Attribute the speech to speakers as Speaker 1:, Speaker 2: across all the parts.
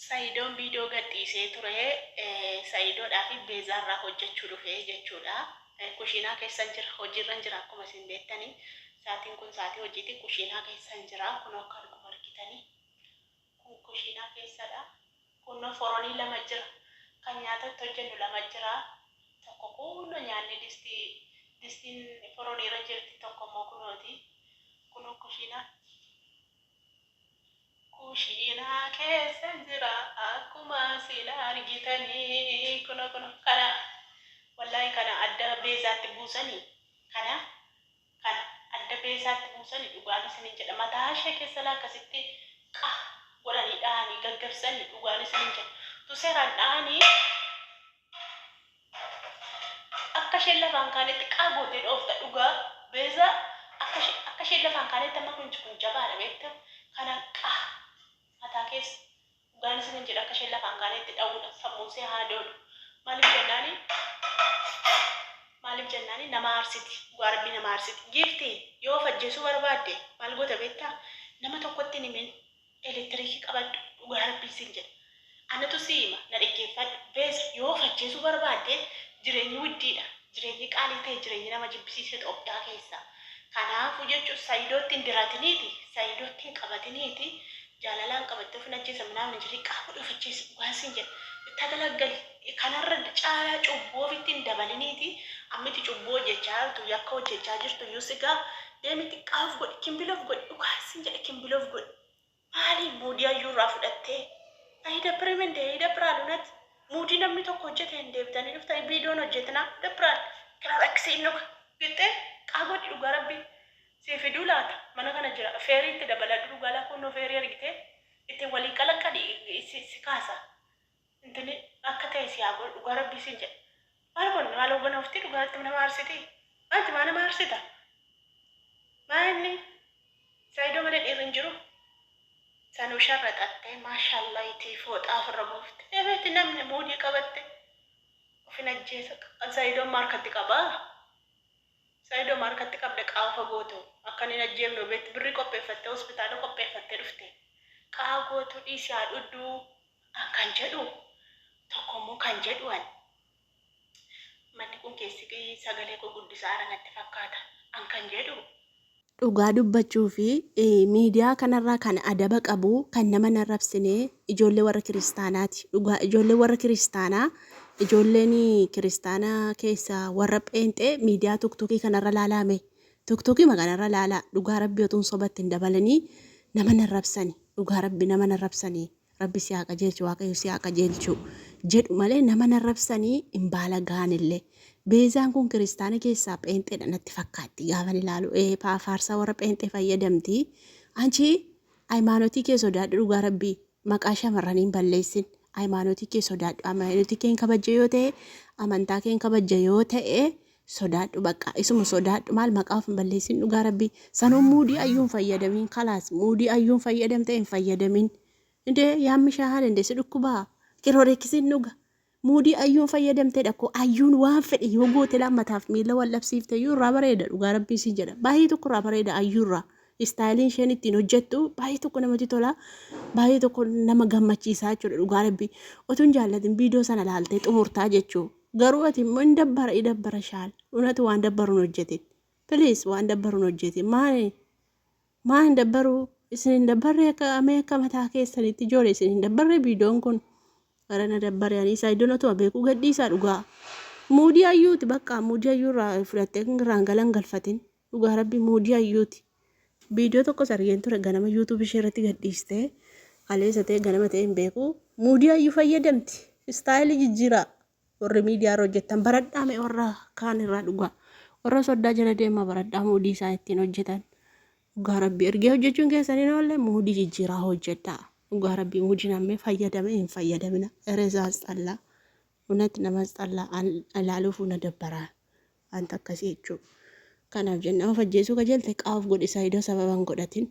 Speaker 1: Sayidoon video gad dhiisee ture sayidoodhaa fi beezaa irraa hojjechuu dhufe jechuudha. Kushiinaa keessan jira hojiirran jira akkuma isin beektani saatiin kun saatii hojiiti kushiinaa keessan jira kunoo akka arguma argitani kun kushiinaa keessadha kunno foronii lama jira kan nyaata itti hojjennu lama jira tokko kunno nyaanni distii distiin foroniirra jirti tokko immoo kunooti kunoo kushiinaa Kushiinaa keessan jira akkuma sila argitanii kuno kuno kana wallahi kana adda beezaatti buusani kana kana adda beezaatti buusani dhugaan isinin jedha mataa ishee keessa laa akkasitti qa godhanii dhahanii gaggabsani dhugaan isinin jedha tu seeraan dhahanii Akka isheen lafaan kaanetti qaa gootee dhoofta dhugaa beezaa akka ishee akka isheen lafaan kaanetti amma kun kun jabaadha beekta kana qaa mataa keessa dhugaan isinin jedha akka isheen lafaan kaanetti dha'uudha sammuun see haa doodhu maaliif jennaani maaliif jennaani nama aarsiti dhugaa rabbii nama aarsiti giifti yoo of ajjeesuu barbaadde maal goota beektaa nama tokkotti hin himin Elektirikii qabadhu dhugaa rabbiin siin jedha. Anatu sii hima na dheggeeffadhu. Beeza yoo of ajjeesuu barbaadde jireenyi widdiidha. Jireenyi qaalii ta'e jireenyi nama jibbisiisa Itoophiyaa keessa. Kanaafuu jechuun Sayidootti hin diratiniiti Sayidootti hin qabatiniiti jaalalaan qabattee of hin ajjeesa minaamin hin jedhin qaa godhi of ajjeesi dhugaan siin jedha. Tagalaggali kanarra caalaa cubbuu ofitti hin dabaliniiti ammiti cubbuu hojjechaa jirtu yakka hojjechaa jirtu iyyuu si gaha deemi xiqqaa of godhi kimbil of godhi dhugaan sin jedha kimbil of godhi maali muudii ayyuu irraa fudhattee ayidabbirim inde yidabbiraal unat muudii namni tokko hojjete hin deebitanii dhuftanii viidiyoon hojjetinaa yidabbiraal kilalaksii nuka gixxee qaa godhi dhugaa rabbii sii fiduu laata mana kana jira feerii itti dabaladhu dhugaa lakuunnoo feerii argitee ittiin walii qalaqqali si kaasa Intini akka ta'e si haa godhu dhugaa rabbii sin jedha. Maal kun maal hogganofti dhugaa itti nama aarsiti. Maanti maa nama aarsita? Maa inni Saidoo malee dhiirri hin jiru. Sanuu sharraxattee maashaallah itii fooxaa ofirra buufte. Ebeeti namni muudii qabatte ofin ajjeesa. Saidoon ma harkatti qabaa? Saidoo ma harkatti qabda qaafa gootu akkan hin ajjeefne obeetti birrii qopheeffattee hospitaala qopheeffattee dhufte. Qaa gootu dhiisi haa dhudduu. An kan jedhu tokko immoo kan jedhu an manni kun keessi sagalee koo guddisaara natti fakkaata. An kan jedhu.
Speaker 2: Dhugaa dubbachuufi miidiyaa kanarraa kan adaba qabu kan nama hin arrabsine ijoollee warra kiristaanaati. Dhugaa ijoollee warra kiristaanaa ijoolleen kiristaana keessa warra pheenxee miidiyaa tuktukii kanarra laalaame. Tuktukiima kanarra laalaa dhugaa rabbi otuun sobatti hin dabalanii nama hin arrabsani. Dhugaa rabbi nama hin arrabsanii. Rabbi si haa qajeelchu waaqayyo si haa qajeelchu jedhu malee nama hin arrabsanii hin baalagaanillee. Beezaan kun kiristaana keessaa pheenxeedha natti fakkaatti gaafan ilaalu. Ee faarsaa warra pheenxee fayyadamti. Anchi hayimaanotii kee sodaadhu dhugaa rabbii maqaa shamarranii hin balleessin. Hayimaanotii kee sodaadhu. Hayimaanotii kee hin kabajje yoo ta'e amantaa kee hin kabajje yoo ta'e sodaadhu bakka isuma sodaadhu maal maqaa of hin balleessin dhugaa rabbii. Sanuu muudii ayyuu hin fayyadamiin kalaas muudii ayyuu hin fayyadamte hin fayyadamin. Indee yaammi shaahaan indee si dhukkubaa kirooreekisiin dhuga. Muudii ayyuun fayyadamtedha koo ayyuun waan fedhe yoo goote laa mataaf miila wal dhabsiifte iyyuu irraa bareeda dhugaa rabbii siin jedha baay'ee tokko irraa bareeda ayyuu irraa istaayiliin isheen ittiin hojjettu baay'ee tokko namatti tola baay'ee tokko nama gammachiisaa jechuudha dhugaa rabbii otuun jaallatin viidiyoo sana laaltee xumurtaa jechuu garuu ati immoo hin dabbara i dabbara shaal unatu waan dabbaruun hojjetin please waan dabbaruun hojjetin maali Maa hin dabbaruu isin hin dabbarree akka amee akka mataa keessanitti ijoole isin hin dabbarree viidiyoon kun gara na dabbare ani isaa iddoon otuma beekuu gadhiisaa dhugaa muudii ayyuuti bakka muudii ayyuu irraa fudhattee irraan galan galfatin dhugaa rabbi muudii ayyuuti viidiyoo tokkos argeen ture ganama yuutuub ishee irratti gadhiistee kaleessa ta'e ganama ta'e hin beeku muudii ayyuu fayyadamti istaayilii jijjiiraa warri miidiyaa irra hojjettan baradhaa mee warra kaan irraa dhugaa warra soddaa jala deemaa baradhaa muudii isaan ittiin hojjetan dhugaa rabbii ergee hojjechuun keessan hin oolle muudii jijjiiraa hojjedhaa dhugaa rabbii muudii nammee fayyadame hin fayyadamina erezaas xallaa unat namas xallaa ilaaluuf na dabbaraa wanta akkasii jechuu kanaaf jenna of ajjeesuu kajeelte qaaf godhi saayidoo sababa hin godhatin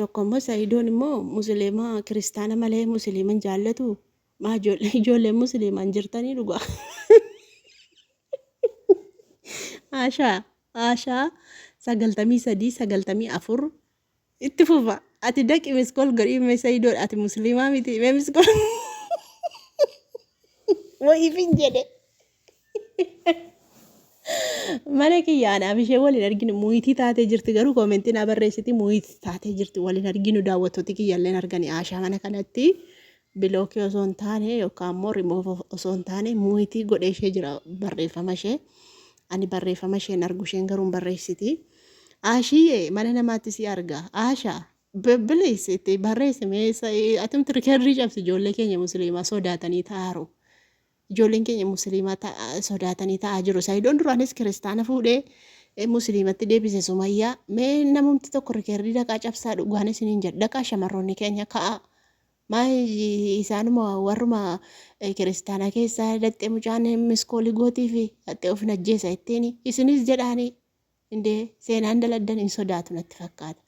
Speaker 2: tokko immoo saayidoon immoo musliima kiristaana malee musliima hin jaallatu Maa ijoollee ijoolleen musliimaa hin jirtanii dhugaa. Ashaa Ashaa 93 94 itti fufa. Ati daqi miss call godhii mee Sayidoodha ati musliimaa miti mee miss call wayiifin jedhe. Mana kiyya anaaf ishee waliin arginu muyitii taatee jirti garuu koomentii naa barreessiti muyitii taatee jirti waliin arginu daawwattooti kiyya illee argani Aashaa mana kanatti bilookii osoo hin taane yookaan immoo rimuuf osoo hin taane muyitii godhee ishee jira barreeffama ishee ani barreeffama isheen argu isheen garuu hin barreessiti. Aashiyyee mana namaatti si arga Aashaa Please itti barreessi mee atumti rikeerdii cabsi ijoollee keenya musliimaa sodaatanii ta'aaru. Ijoolleen keenya musliimaa sodaatanii ta'aa jiru. Sayidoon duraanis kiristaana fuudhee musliimatti deebise Sumayyaa. Mee namumti tokko rikeerdii dhaqaa cabsaa dhugaan isiniin jedha. Dhaqaa shamarroonni keenya ka'aa. Maa isaanuma warruma kiristaana keessaa dhaxxee mucaan miskoolii gootii fi dhaxxee of najjeessa ittiin isinis jedhaanii. Indee seenaan daladdan hin sodaatu natti fakkaata.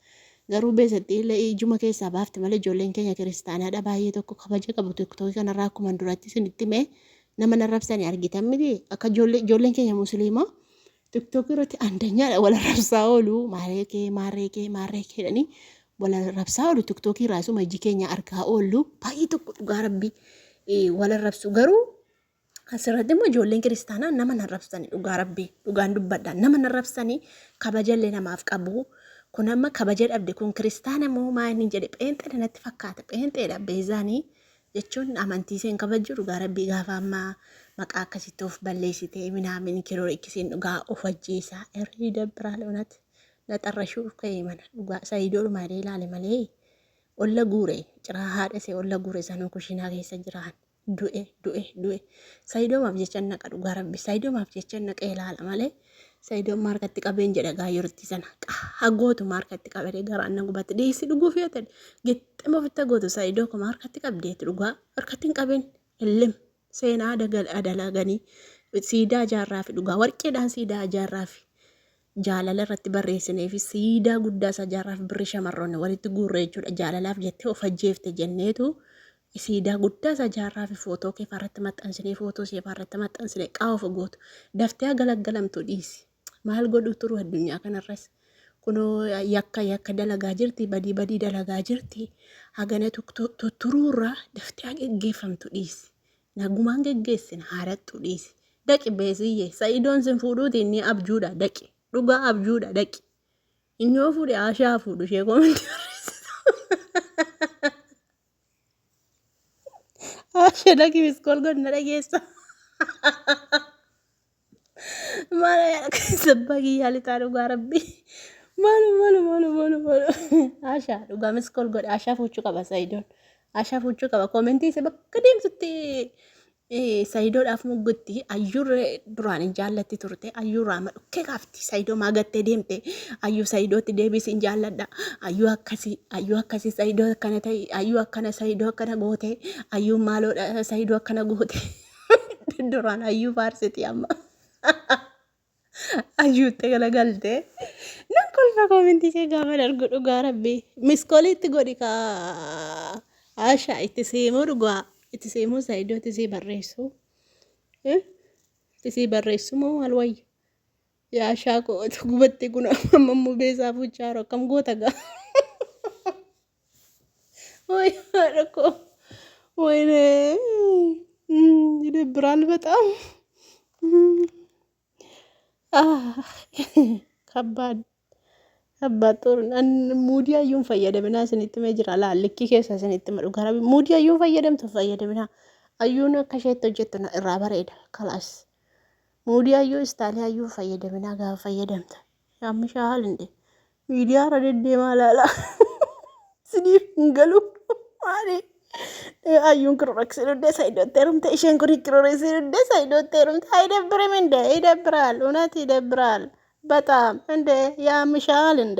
Speaker 2: Garuu beesatti illee ijuma keessaa baafte malee ijoolleen keenya kiristaanaadha baay'ee tokko kabaja qabu tiktookii kanarraa akkuma duratti isinitti hime nama narrabsanii argitan miti akka ijoolleen keenya musliimaa tiktookii irratti andanyaadha wal arrabsaa oolu maaree kee maaree kee maaree kee jedhanii wal arrabsaa oolu tiktookii irraa isuma iji keenya argaa oollu baay'ee tokko dhugaa rabbii wal arrabsu garuu Asirratti immoo ijoolleen kiristaanaa nama hin arrabsani dhugaa rabbii dhugaan dubbadha nama hin arrabsani kabajallee namaaf qabu kun amma kabaja dhabde kun kiristaana moo maa inni jedhe pheenxeedha natti fakkaata pheenxeedha beezaanii jechuun amantii isheen kabajju dhugaa rabbii gaafa amma maqaa akkasitti of balleessitee minaamin kiloorikkisiin dhugaa of ajjeesaa irrii dabbiraa loonat na xarrashuuf ka'e mana dhugaa sayidoodhuma jedhee ilaale malee olla guure ciraa haadha isee olla guure sanuu kushiinaa keessa jiraan. Du'e du'e du'e sayidomaaf jecha naqa dhugaa rabbi sayidomaaf jecha naqa ilaala malee sayidoon maarkatti qabeen jedha gaa yerootti sana hagootu maarkatti qabee garaan na gubatti dhiisi dhuguuf yoo ta'e gixxima ofitti gootu sayidoo ko maarkatti qabdeetti dhugaa harkatti hin qabeen illim seenaa adalaganii siidaa ijaarraa fi dhugaa warqeedhaan siidaa ijaarraa fi jaalala irratti barreessinee fi siidaa guddaa isaa ijaarraa fi birrii shamarroonni walitti guurre jechuudha jaalalaaf jettee of ajjeefte jenneetu Siidaa guddaa isaa jaarraa fi footoo kee irratti maxxansinee footoo ishee irratti maxxansinee qaawwa gootu daftee haa galaggalamtu dhiisi. Maal godhu turu addunyaa kanarras. Kunoo yakka yakka dalagaa jirti badii badii dalagaa jirti hagana tutturuurraa daftee haa geggeeffamtu dhiisi. Nagumaan geggeessina haarattu dhiisi. Daqi beesiyyee sa'idoon sin fuudhuuti inni abjuudha daqi dhugaa abjuudha daqi. Inni yoo fuudhe haashaa fuudhu ishee koomentii barreessitu. Asha dhaqi miskool godhi na dhageessa. Maala yaa sabbaa kiyyaa lixaa dhugaa rabbi. Malu malu malu malu malu. Asha dhugaa miskool godhi Ashaa fuuchuu qaba Sayidoon. Ashaa fuuchuu qaba koomentii isa bakka deemtutti Sayidoodhaaf muggutti ayyuurree duraan hin jaallatti turte ayyuurraa amma dhukkee kaafti Sayidoo maa gattee deemte ayyuu Sayidootti deebisi hin jaalladha ayyuu akkasii ayyuu akkasii Sayidoo akkana ta'i ayyuu akkana Sayidoo akkana goote ayyuu maaloodha Sayidoo akkana goote duraan ayyuu faarsiti amma ayyuutti galagalte nan kolfa koomentii ishee gaafa dargu dhugaa rabbi miskoolii itti godhi kaa asha itti siimuu dhugaa itti siimuu saayidoo itti sii barreessu itti sii barreessu moo maal wayya yaa ashaa koo gubatte kun amma immoo beesaa fuuchaaro akkam goota gaa ወይ haadha koo ወይኔ ይደብራል በጣም ከባድ ከባድ ጦር muudii hayyuun fayyadaminaa isinitti himee jira laal likkii keessa isinitti hima dhugaa rabbi muudii hayyuun fayyadamtu fayyadaminaa hayyuun akka isheetti hojjettu irraa bareeda kalaas muudii hayyuu istaalii hayyuun fayyadaminaa gaafa fayyadamta yaammishaa haal inde miidiyaa irra deddeemaa laala isiniif hin galu maali Ayyuun kiroreksii dhudhee saayidootti heerumte isheen kun kiroreksii dhudhee saayidootti heerumte አይደብርም እንደ ይደብራል እውነት ይደብራል በጣም እንደ ያምሻል እንደ